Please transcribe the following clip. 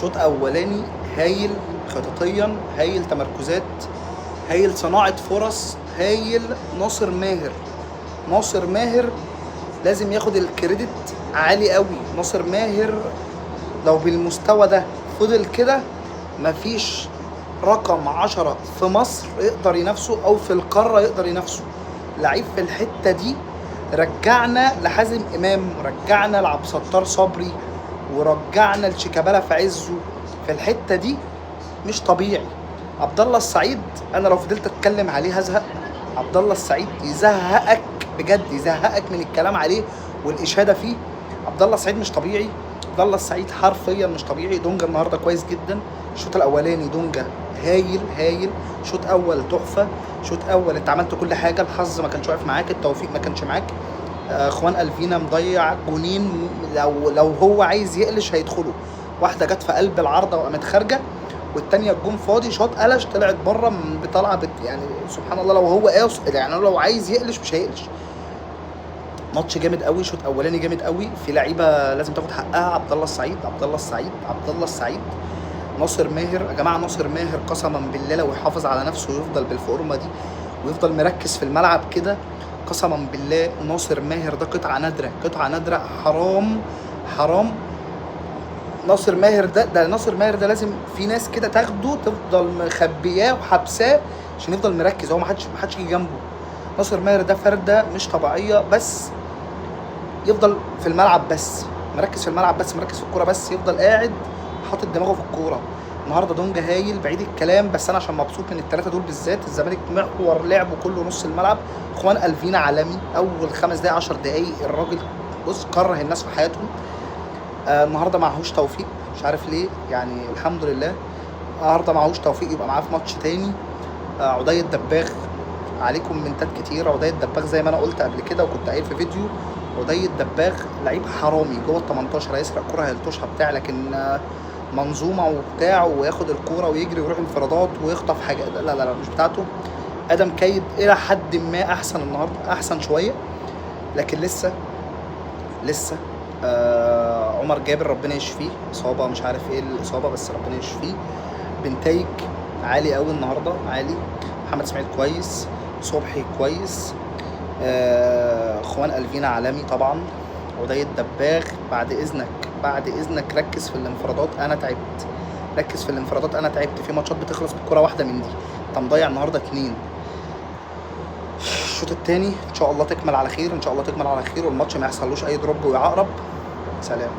شوط اولاني هايل خططيا، هايل تمركزات، هايل صناعة فرص، هايل. ناصر ماهر، ناصر ماهر لازم ياخد ال credit عالي قوي. ناصر ماهر لو بالمستوى ده فضل كده مفيش رقم 10 في مصر يقدر ينافسه او في القارة يقدر ينافسه. لعيب في الحتة دي رجعنا لحازم امام، ورجعنا لعبد الستار صبري، ورجعنا لشيكابالا في عزه في الحتة دي، مش طبيعي. عبد الله السعيد انا لو فضلت اتكلم عليه هزهق. عبد الله السعيد يزهقك بجد، يزهقك من الكلام عليه والاشاده فيه. عبد الله السعيد مش طبيعي، عبد الله السعيد حرفيا مش طبيعي. دونجا النهارده كويس جدا، الشوط الاولاني دونجا هايل هايل، شوط اول تحفة، شوط اول انت عملت كل حاجة، الحظ ما كانش واقف معاك، التوفيق ما كانش معاك. خوان الفينا مضيع جونين، لو هو عايز يقلش هيدخلوا، واحدة جت في قلب العارضة وقامت خارجه، والتانية الجون فاضي شاط قلش طلعت بره بطلعه يعني سبحان الله. لو هو قاص يعني لو عايز يقلش مش هيقلش. ماتش جامد قوي، شوط اولاني جامد قوي، في لعيبة لازم تاخد حقها. عبد الله السعيد، عبد الله السعيد، عبد الله السعيد، ناصر ماهر. يا جماعة ناصر ماهر قسما بالله لو يحافظ على نفسه ويفضل بالفورمه دي ويفضل مركز في الملعب كده، قسما بالله ناصر ماهر ده قطعه نادرة، قطعه نادرة، حرام حرام. ناصر ماهر ده ناصر ماهر ده لازم في ناس كده تاخده تفضل مخبياه وحبساه عشان يفضل مركز، هو ما حدش يجي جنبه. ناصر ماهر ده فرده مش طبيعية، بس يفضل في الملعب، بس مركز في الملعب، بس مركز في الكورة، بس يفضل قاعد حاطط دماغه في الكورة. النهارده دونجا هايل، بعيد الكلام، بس انا عشان مبسوط من الثلاثة دول بالذات. الزمالك محور لعبه كله نص الملعب. خوان الفينا عالمي، اول 5 دقايق 10 دقايق الراجل بص كره الناس في حياتهم. النهارده معهوش توفيق، مش عارف ليه، يعني الحمد لله النهارده معهوش توفيق، يبقى معاه في ماتش تاني. عدي الدباغ عليه كومنتات كتير. عدي الدباغ زي ما انا قلت قبل كده وكنت قايل في فيديو، عدي الدباغ لعيب حرامي جوه ال 18، هيسرق كرة هيلطشها بتاع، لكن منظومة وبتاع، وياخد الكورة ويجري ويروح انفرادات ويخطف حاجة، لا لا لا مش بتاعته. ادم كايد الى حد ما احسن النهارده، احسن شوية، لكن لسه. عمر جابر ربنا يشفيه، اصابه مش عارف ايه الاصابة، بس ربنا يشفيه. بنتايج عالي قوي النهارده، عالي. محمد اسماعيل كويس، صبحي كويس، خوان الفينا عالمي طبعا. عدي الدباغ بعد اذنك، بعد اذنك ركز في الانفرادات، انا تعبت. ركز في الانفرادات، انا تعبت. في ماتشات بتخلص بكره واحدة من دي، انت مضيع النهارده 2. الشوط الثاني ان شاء الله تكمل على خير، ان شاء الله تكمل على خير، والماتش ما يحصلوش اي drop ويعقرب. سلام.